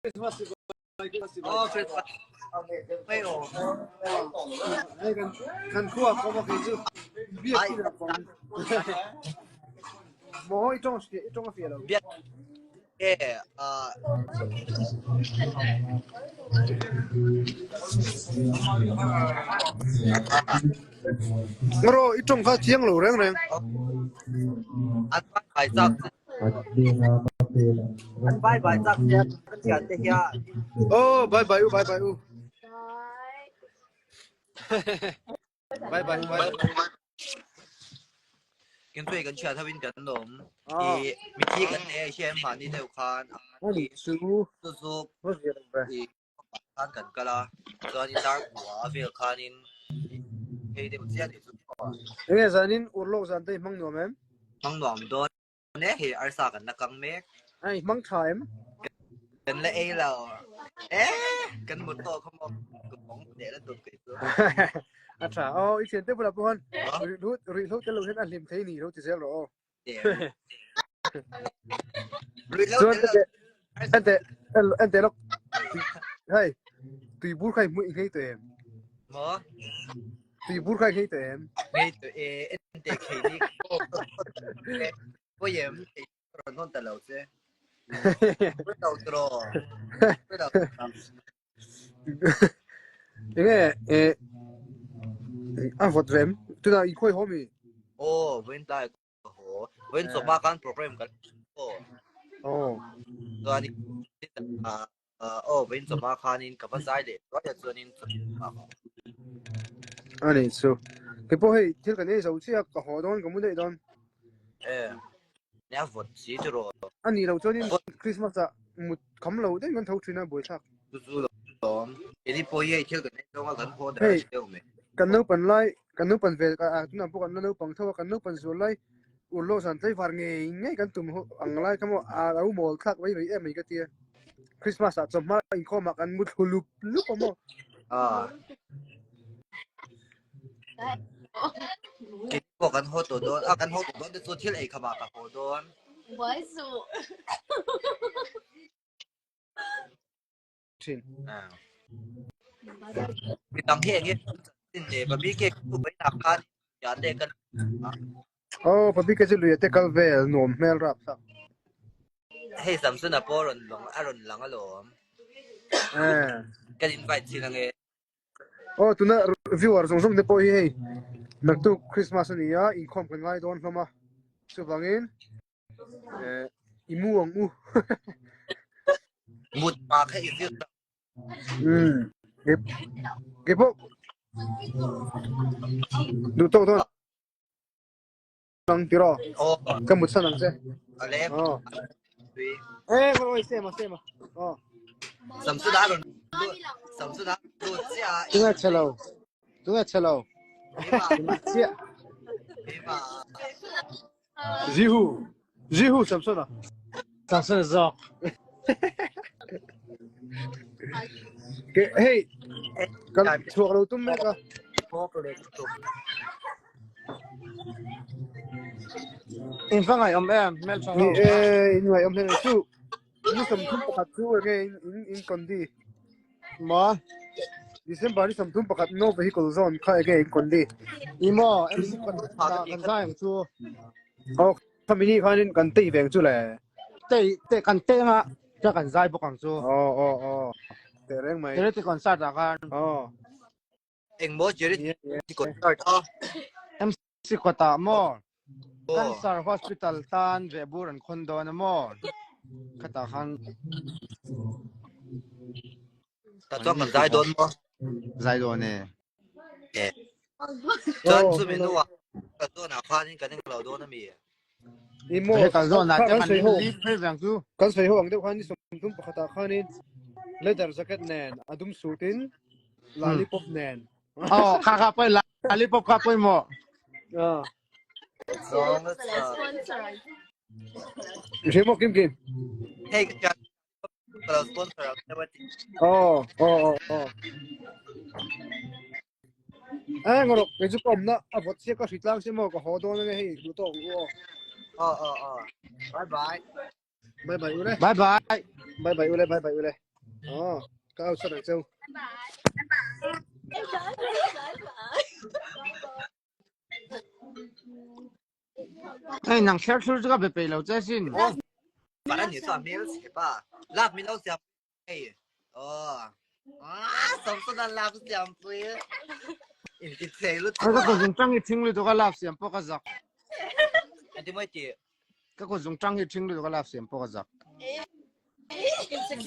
Christmas chibai Christmas chibai. Oh Christmas. Mai o. Hei kan kan khua ko ma kei chu biak Ai. ti la pong. Mo i tong i tong a fia lo. Biak e ah Ngaro i tong kha chiang lo reng reng. An vai vai chak an vai vai chak sia ka thian te hian. Oh bye bye u bye bye u. Bye bye u bye bye. Kan tuai kan chhiat ho in kan lawm. I mithi kan nei hian mahni deuh khan Ani chu chu chu va zir ve. i khan kan kal a chuan in dar kua vel khanin hei deuh chiah ni chu. Enge zanin urlawk zan te i hmang nuam em? Hmang nuam dawn e hei arsa kan la kang mek. A i hmang tha em? Kan la ei lo. E kan mut tawh kha maw ka mawng leh la tum kei chu. A tha aw i thiante bulah pawh khan ruihhlo tel lo hian a hlim thei ni lo ti zel rawh aw. Chuan ente ente lok hei tui bur khai hmuh i ngei tawh em? Maw? Tui bur khai ngei tawh em? Ngei tawh e, ente khei ni. Pawh em, khei rawn hawn ta lo che. Pawh lo tiraw. Pawh lo. Enge eh a vawt ve em? Tunah i khawi haw mi? Aw, vawiin tlai ka haw. Vawiin chawhma khan program kan aw. Aw. Chuan aw vawiin chawhma khanin ka va zai leh chuai a chuanin chawhma ka haw. Ani chu. Keipawh hei thil kan ei zo chiah ka haw dawn ka mu daih dawn. Eh. Nia vawt si chu rawh. A nih loh chuanin Christmas ah mut kham lo daih kan tho thin a buaithlak. Chu chu lawm. Keini pawh hi hei thil kan ei zawng a kan haw der Hei deuh mai. kan naupan lai kan naupan ve ah tunah pawh kan la naupang tho a kan naupan zual lai urlawk zan tlaivar ngei ngei kan tum ho ang lai kha maw a lo mawl thlak mai mai em mai ka tia. Christmas ah chawhma inkhawm ah kan mu thlu lup lup a maw. Ah. Kei pawh kan haw tawh dawn a kan haw tawh dawn te chu thil ei khamah ka haw dawn. Buai suh. Thin. Mi dang hi enge chin le babi ke ku bai nak khan ya te kan. Oh babi ke chu lui te kal vel nuam hmel rap sak. Hei Samson a pawh rawn lang a rawn lang alawm. Eh. Kan invite chin ange. Aw tuna viewer zawng zawng te pawh hi hei naktuk Christmas a ni a inkhawm kan ngai dawn hlawm a chuvangin eh i mu ang u. Mut pa kha i zir tak. Umm keipawh duh tawk dawn ang tiraw ka mut san ang che. Aw eh oi sema sema aw. Tunge che lo tunge che lo chiah Zihu Zihu Samsona Samsona zawk hei kan chhuak lo tum mek a In va ngaihawm em hmeltha ho. Ni e, in ngaihawm hle mai chu. Ni 31 chu enge in in in kondi. Maw? December ni 31 no vehicle zone kha enge in kondi. I maw MC kan kan zai ang chu. Oh, khami ni khanin kan tei veng chu le. Tei te kan te nga cha kan zai bawk ang chu. Oh oh oh. Te reng mai. Charity concert ah khan. Oh. Engmaw charity concert a? MC kawtah maw? Cancer Hospital tan rehbur an khawn dawn a maw? Khatah khan Tah chuan kan zai dawn maw? Zai dawn e. E. Chuan chumi hnuah kal zawnah khanin kan englo dawn a mi? I maw? He kal zawnah te kan lead phei vang chu. Kan sawi ho ang deuh khan ni 31 ah khanin leather jacket nen a dum suit in lollipop nen. Oh, kha kha poi lollipop kha poi mo. Ah. Hre mo kim kim. Hey, ka lo sponsor ang Oh, oh, oh, oh. Eh, ngorok, kei chu ka awmna a vawt sia ka hritlang sia maw ka haw dawn ania hei hmu tawk ang u aw. Oh, oh, oh. Bye bye. Bye bye ule. Bye bye. Bye bye ule, bye bye ule. Oh, ka outside ang cheu. Hei nang thler thlur chu ka be peih lo che sin. Oh, para ni chuan hmel chhe pa. Lak min lo siam hei. Oh. Ah, Samson an lak siam pui. In ti chei lut. Ka ko zung tang hi thing lutuk a lak siam pawh ka zak. Ati mai ti. Ka ko zung tang hi thing lutuk a lak siam pawh ka zak.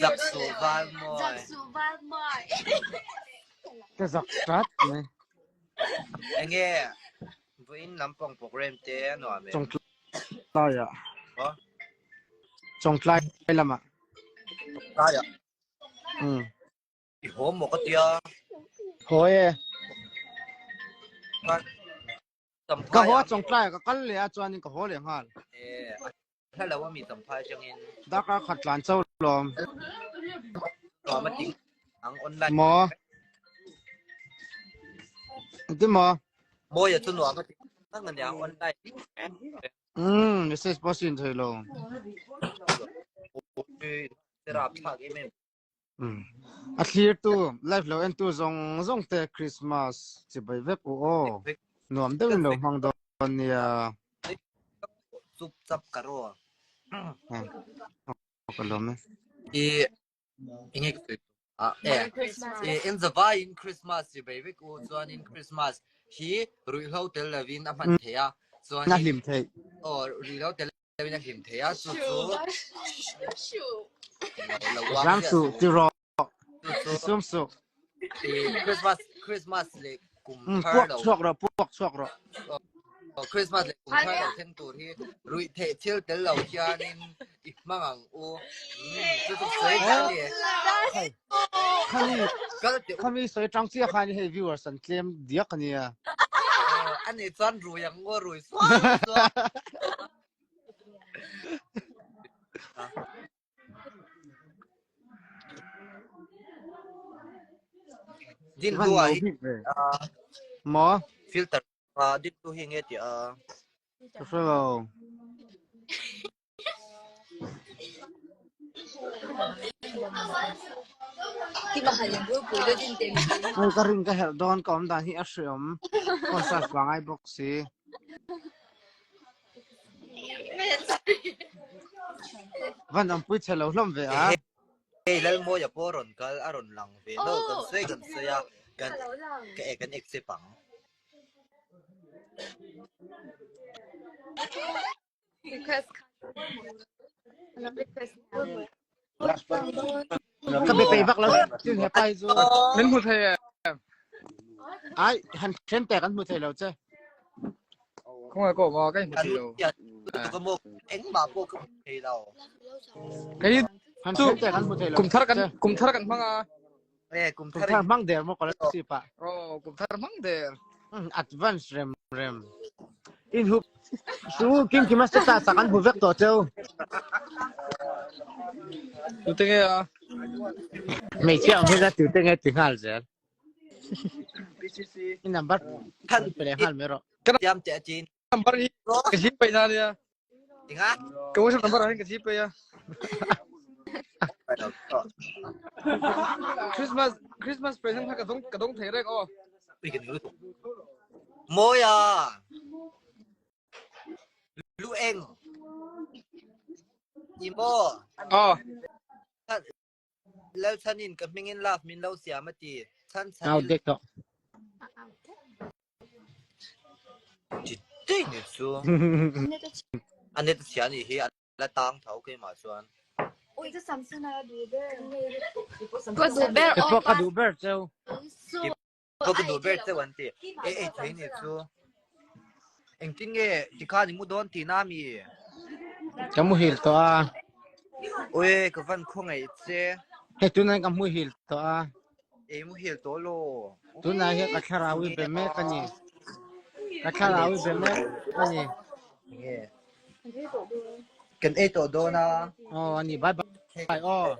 Zak su val mawi. Zak su val mawi. Ka zak tat mai. Enge vawiin lampang program te a nuam em? Chawngtlai ah. Aw. Chawngtlai lamah. Chawngtlai ah. Um. I haw maw ka tia? Haw e. Champhai Ka haw a Chawngtlai ah ka kal leh a chuanin ka haw leh nghal. Eh, a hla lo ami Champhai atangin. Darkar khat tlan cho lawm. Lawm a ting ang online. Maw? Engtin maw? Mawia chu nuam a ti tak na niang online. Um, message pawh sin thei lo. Rap thlak em em. Um. A thlir tu, live lo en tu zawng zawng te Christmas chibai vek u aw. Nuam deuhin lo hmang dawn nia. Chup chap ka ro. Ka lawm e. I enge ka sawi ah e e in zavai in Christmas chibai vek u chuan in Christmas hi ruihhlo tel lovin a hman thei a chuan a hlim thei. Aw ruihhlo tel lovin a hlim thei a chu chu Zam su ti rawh ti sum su. Christmas Christmas leh kum thar Puak lo chhuak rawh puak chhuak rawh. Christmas leh kum thar lo thleng tur hi ruih theih thil tel lo hianin i hmang ang u. Chu chu sawi hle a ni. Khami Kal teh u. khami sawi tang chiah khan hei viewers an tlem diak ania. Ani chuan rui ang u rui sual sual. Din Van hnuah no hi bik ve. Maw? filter ah din hnu hi nge tih a Ka hre lo. Hei ka rin ka herh dawn ka awm dan hi a hreawm. Concert pangai bawk si. Van awmpui chhe lo hlawm ve a. Hei Lalmawia pawh a rawn kal a rawn lang ve lo kan sawi kan sawi a kan ka e kan accept ang. Ka be pei vak lo tin he pai chu. Min hmu thei em? Ai han then te kan hmu thei lo che. Khawngaih ko ma ka in hmu thei lo. Ka mo engmah pawh ka hmu thei lo. Kei Han chu then te kan hmu thei lo. kum thar kan kum thar kan hmang a. Eh kum Kum thar thar hmang der mo kolasip ah. Oh kum thar hmang der. Advance rem rem. In hup su kim kima status ah kan hmu vek tawh cheu. Tute nge a? Hmeichhia ang hian a tute nge ti nghal zel. I number than pe leh nghal mai rawh. Tiam te a chin. Number hi ka zip peih na nia. Tinga? Ka WhatsApp number ah hin ka zip peih a. Christmas Christmas present kha ka dong ka dong thei reng aw. Ui kan lutuk. Mawia. Lu eng. Imo. Aw. Lal chhanin ka hmingin love min lo siam a ti. Chhan Au chhanin dek tawh. Ti ti ni chu. A net chhia nih hi a la tang tho keimah chuan. Ka duh ber Ka pawh ka duh ber cheu. Pawh ka duh ber cheu an ti. E ei thei ni chu. Engtin nge tikhan i mu dawn tihna mi? Ka muhil tawh a. Ui ka van khawngaih che. Hei tunah hian ka muhil tawh a. Ei muhil tawh law. Tunah hian ka thlarau i be mek a ni. Ka thlarau i be mek a ni. Nge. Kan ei tawh dawn a. Aw a ni bye bye aw.